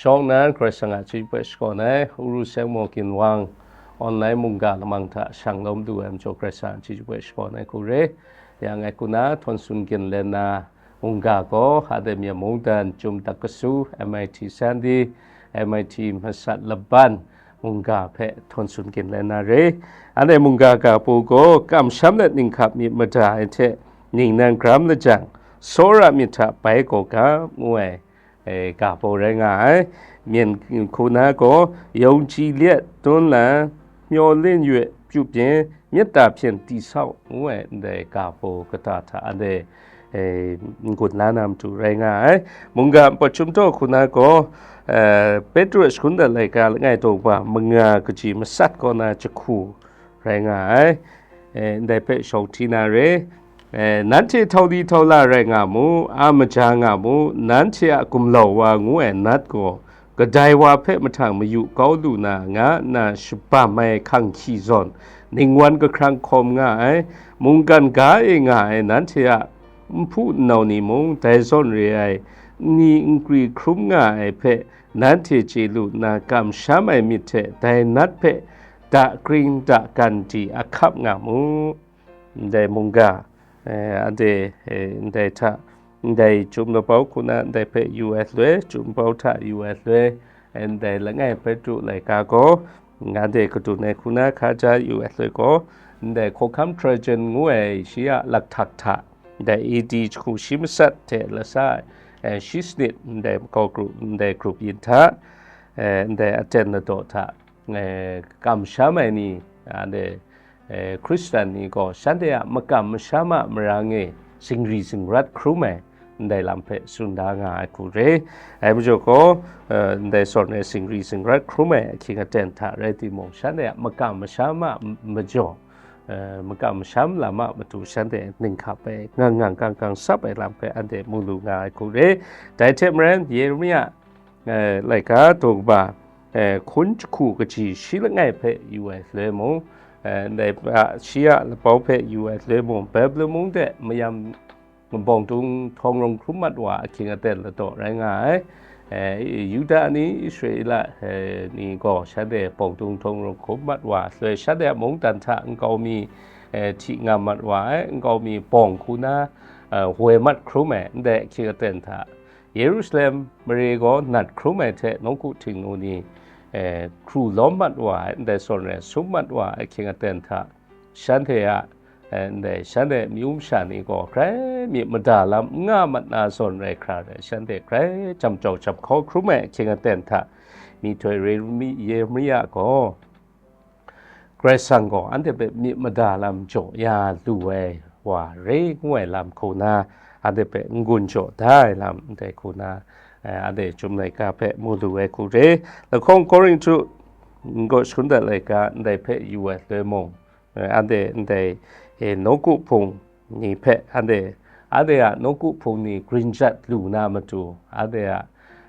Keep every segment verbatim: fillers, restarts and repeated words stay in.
Shawng nnan Karai Kasang a chyeju hpe shakawn ai, Uru Seng Maw Ginwang, online mungga lamang hta shang lawm lu ai majaw Karai Kasang a chyeju hpe shakawn ai hku re. Ya ngai hku na htawn tsun ginlen na mungga gaw, Hadai Myen Mungdan Chyum Dak Kasu, M I T Sandy, M I T Masat Laban mungga hpe htawn tsun ginlen na re. Anhte mungga ga pru gaw, kamsham let ninghkap myit mada ai hte ningnan gram lajang, tsawra myit hta bai gaw ga, ngu ai, e, ga pru rai nga ai. Myen hku na gaw, ယုံကြည်လျက်တွန်းလှန်မျှော်လင့်၍ ပြုပြင်မေတ္တာဖြင့်တည်ဆောက် ngu ai ndai ga pru kata hta anhte, e, n-gun la na matu rai nga ai. Mungga npawt chyum daw hku na gaw, e, Petru a shagun dat laika langai daw ba manga kaji matsat kaw na jahku rai nga ai. E, ndai hpe shawng hti na re. E, nanhte htau li htau la rai nga mu, a maja nga mu, nanhte a gumlau wa ngu ai nat gaw, kadai wa hpe mahtang mayu kau lu na, nga nna shabam ai hkang hkyi zawn, ningwan kahkrang hkawm nga ai, mungkan ga e nga ai nanhte a nhpu nnau ni mung, dai zawn re ai nni nkri hkrum nga ai hpe, nanhte chye lu nna, kamsham ai myit hte dai nat hpe dakring dakan di ahkap nga mu. Ndai mungga, eh, anhte, eh, ndai hta, ndai Chyum Labau hku na ndai hpe yu ai loi, Chyum Bau hta yu ai loi, eh, ndai langai Petru laika gaw, anhte kadun ai hku na hkaja yu ai loi gaw, ndai hkawhkam Trajan ngu ai shi a lakhtak hta, ndai A D jahku shi matsat hte lasa ai, eh, shi sanit ndai makau grup, ndai grup yin hta, eh, ndai aten ladaw hta, eh, kamsham ai ni, anhte, eh, Hkristan ni gaw shanhte a makam masham a marang e zingri zingrat hkrum ai ndai lam hpe tsun da nga ai hku re. Dai majaw gaw, eh, ndai zawn e zingri zingrat hkrum ai ahkying aten hta rai timung, shanhte a makam masham a majaw, eh, makam masham lam a matu shanhte ninghkap ai ngang ngang kang kang tsap ai lam hpe anhte mu lu nga ai hku re. Dai hte maren, Yeremia, eh, laika daw kaba, eh, hkun jahku kaji shi langai hpe yu ai loi mung, eh, ndai a, shi a labau hpe yu ai loi mung, Babilon mung de mayam bawng tung htawng rawng hkrum mat wa ahkying aten ladaw rai nga ai. Eh, Yuda ni, Israela, eh, ni gaw shanhte bawng tung htawng rawng hkrum mat wa, loi shanhte a mungdan hta nkau mi, eh, hti ngam mat wa ai, nkau mi bawng hku na, eh, woi mat hkrum ai, ndai ahkying aten hta, Yerusalem mare gaw nat hkrum ai hte nawku htingnu ni, eh, hkru lawm mat wa ai, ndai zawn e sum mat wa ai ahkying aten hta, shanhte a, eh, ndai shanhte amyu masha ni gaw grai myit mada lam n nga mat na zawn rai hkra rai, shanhte grai jam jau jam hkau hkrum ai ahkying aten hta, myihtoi re mi, Yeremia gaw, Karai Kasang gaw anhte hpe myit mada lam jaw ya lu ai wa re ngu ai lam hku na, anhte hpe n-gun jaw da ai lam ndai hku na, eh, anhte Chyum laika hpe mu lu ai hku re. Lahkawng Korinhtu n-gaw shagun dat laika ndai hpe yu ai loi mung, eh, anhte ndai, eh, nawku hpung ni hpe anhte, anhte a nawku hpung ni grin jat lu na matu, anhte a,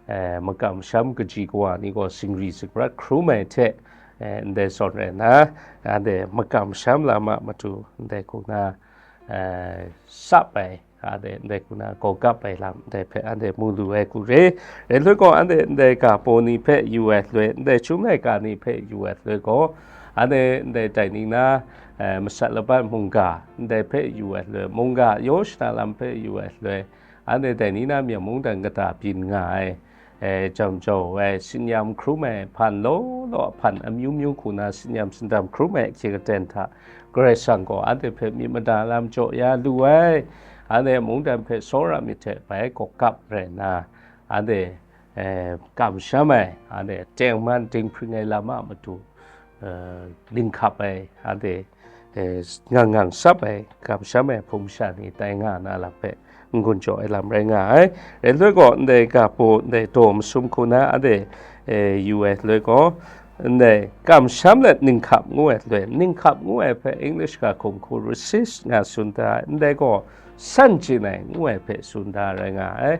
eh, makam masham kaji kawa ni gaw zingri zingrat hkrum ai hte, eh, ndai zawn rai nna, anhte makam masham lam a matu ndai hku na, eh, tsap ai, anhte ndai hku na gaw gap ai lam ndai hpe anhte mu lu ai hku re. Rai loi gaw, anhte ndai ga pru ni hpe yu ai loi, ndai Chyum laika ni hpe yu ai loi gaw, anhte ndai dai ni na, eh, masat laban mungga ndai hpe yu ai loi, mungga yaw shana lam hpe yu ai loi, anhte dai ni na myen mungdan kata byin nga ai, eh, jam jau ai, tsin-yam hkrum ai, hpan law law hpan amyu myu hku na tsin-yam tsindam hkrum ai ahkying aten hta, Karai Kasang gaw anhte hpe myit mada lam jaw ya lu ai, anhte mungdan hpe tsawra myit hte bai gaw gap rai nna, anhte, eh, kamsham ai, anhte tengman dinghpring ai lam a matu, eh, linghkap ai, anhte, eh, ngang ngang tsap ai, kamsham ai hpung masha ni tai nga na lam hpe n-gun jaw ai lam rai nga ai. Rai loi gaw, ndai ga pru, ndai daw masum hku na anhte, eh, yu ai loi gaw, ndai kamsham let ninghkap ngu ai loi, ninghkap ngu ai hpe English ga hkum hku resist nga tsun da ai, ndai gaw san chyen ai ngu ai hpe tsun da rai nga ai.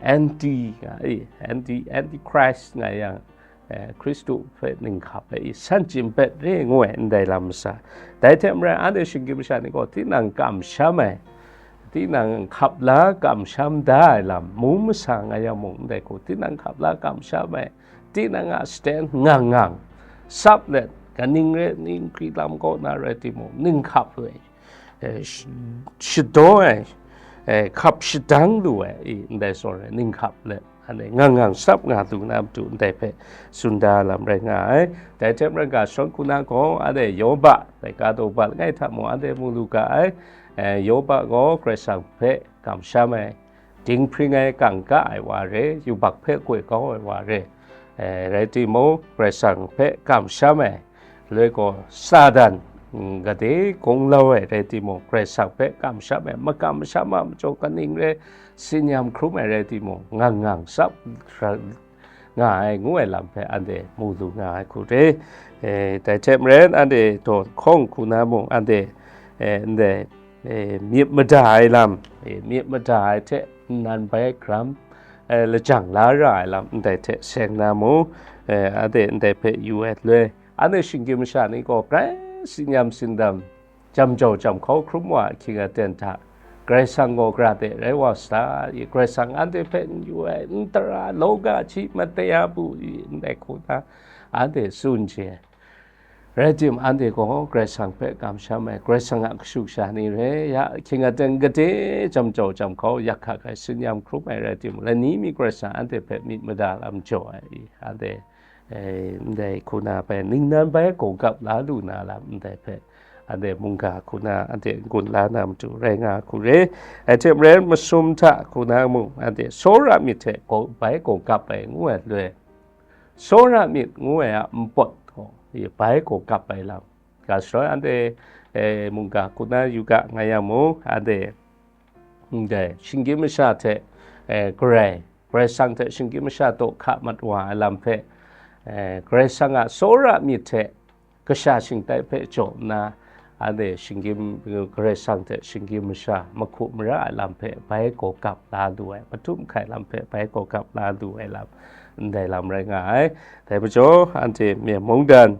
Anti nga ai, anti, antichrist nga yang, eh, Hkristu hpe ninghkap ai, san chyen pet re ngu ai ndai lam masa. Dai hte maren, anhte shinggyim masha ni gaw tinang kamsham ai, tinang hkap la kamsham da ai lam, mung masa nga yang mung ndai hku, tinang hkap la kamsham ai, tinang a stand ngang ngang, sap let, kaning re, ning hkri lam kaw na rai timung, ning hkap lu ai, eh, sh-, shadaw ai, eh, hkap shadang lu ai, i, ndai sawra ai, ning hkap let, anhte ngang ngang sap nga lu na matu ndai hpe tsun da lam rai nga ai. Dai hte maren ga, shawng hku na gaw, anhte Yoba, laika daw bat langai hta mung, anhte mu lu ga ai, eh, Yoba gaw Karai Kasang hpe kamsham ai, dinghpring ai kangka ai wa re, yubak hpe koi kau ai wa re, eh, rai timung, Karai Kasang hpe kamsham ai, loi gaw Satan, mm, gade gunglau ai rai timung, Karai Kasang hpe kamsham ai, makam masham a majaw kaning re, tsin yam hkrum ai rai timung, ngang ngang sap ra nga ai, ngu ai lam hpe anhte mu lu nga ai hku re. Eh, dai hte maren, anhte daw hkawng hku na mung, anhte, eh, ndai, eh, myit mada ai lam, eh, myit mada ai hte nnan bai hkram, eh, lajang la ra ai lam, ndai hte seng na mung, eh, anhte ndai hpe yu ai loi, anhte shinggyim masha ni gaw grai tsin yam tsindam, jam jau jam hkau hkrum wa ai ahkying aten hta, Karai Kasang gaw gara de rai wa sata i? Karai Kasang anhte hpe n yu ai, n tara, lauga hti, mataya bu i, ndai hku na, anhte tsun chye ai. Rai timung, anhte gaw Karai Kasang hpe kamsham ai, Karai Kasang a kashu kasha ni re, ya ahkying aten gade jam jau jam hkau, yak hka hkai tsin yam hkrum ai rai timung, lani mi Karai Kasang anhte hpe myit mada lam jaw ai i, anhte, eh, ndai hku na bai, ningnan bai gaw gap la lu na lam ndai hpe, anhte mungga hku na anhte n-gun la na matu rai nga hku re. Dai hte maren, masum hta hku na mung, anhte tsawra myit hte gaw, bai gaw gap ai ngu ai loi, tsawra myit ngu ai a npawt gaw, bai gaw gap ai lam, ga shaloi anhte, eh, mungga hku na yu ga nga yang mung, anhte, ndai shinggyim masha hte, eh, Karai, Karai Kasang hte shinggyim masha daw hka mat wa ai lam hpe, eh, Karai Kasang a tsawra myit hte kasha shingtai hpe jaw nna, anhte shinggyim, Karai Kasang hte shinggyim masha mahku mara ai lam hpe bai gaw gap la lu ai, mahtum hkai lam hpe bai gaw gap la lu ai lam, ndai lam rai nga ai. Dai majaw, anhte Myen mungdan,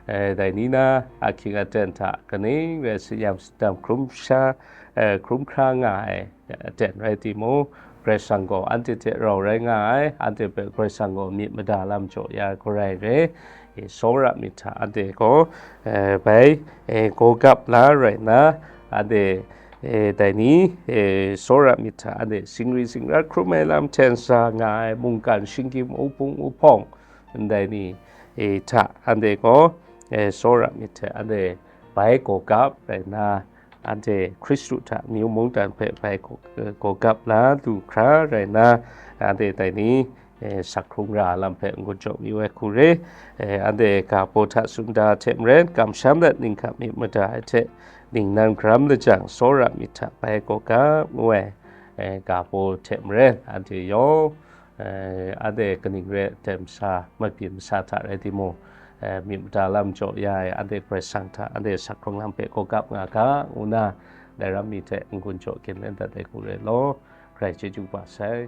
eh, dai ni na ahkying aten hta kaning rai tsin yam tsindam hkrum sha, eh, hkrum hkra nga ai aten rai timung, Karai Kasang gaw anhte hte rau rai nga ai, anhte hpe Karai Kasang gaw myit mada lam jaw ya ai Karai re, i, tsawra myit hta anhte gaw, eh, bai, eh, gaw gap la rai nna, anhte, eh, dai ni, eh, tsawra myit hta anhte zingri zingrat hkrum ai lam hten sa nga ai mungkan shinggyim, wunpung wuhpawng, ndai ni, eh, hta anhte gaw, eh, tsawra myit hte anhte bai gaw gap rai nna, anhte Hkristu hta amyu mungdan hpe bai gaw, eh, gaw gap la lu hkra rai nna, anhte dai ni, eh, sak hkrung ra lam hpe n-gun jaw mayu ai hku re. Eh, anhte ga baw hta tsun da hte maren, kamsham let ninghka myit mada ai hte ningnan garam lajang tsawra myit hta bai gaw gap ngu ai, eh, ga baw hte maren, anhte yawng, eh, anhte kaning re ai masa, mabyin masa hta rai timung, eh, myit mada lam jaw ya ai, anhte Karai Kasang hta anhte sak hkrung lam hpe gaw gap nga ga, ngu nna, dai ram mi hte n-gun jaw ginlen dat ai hku rai law, Karai chyeju kaba sai.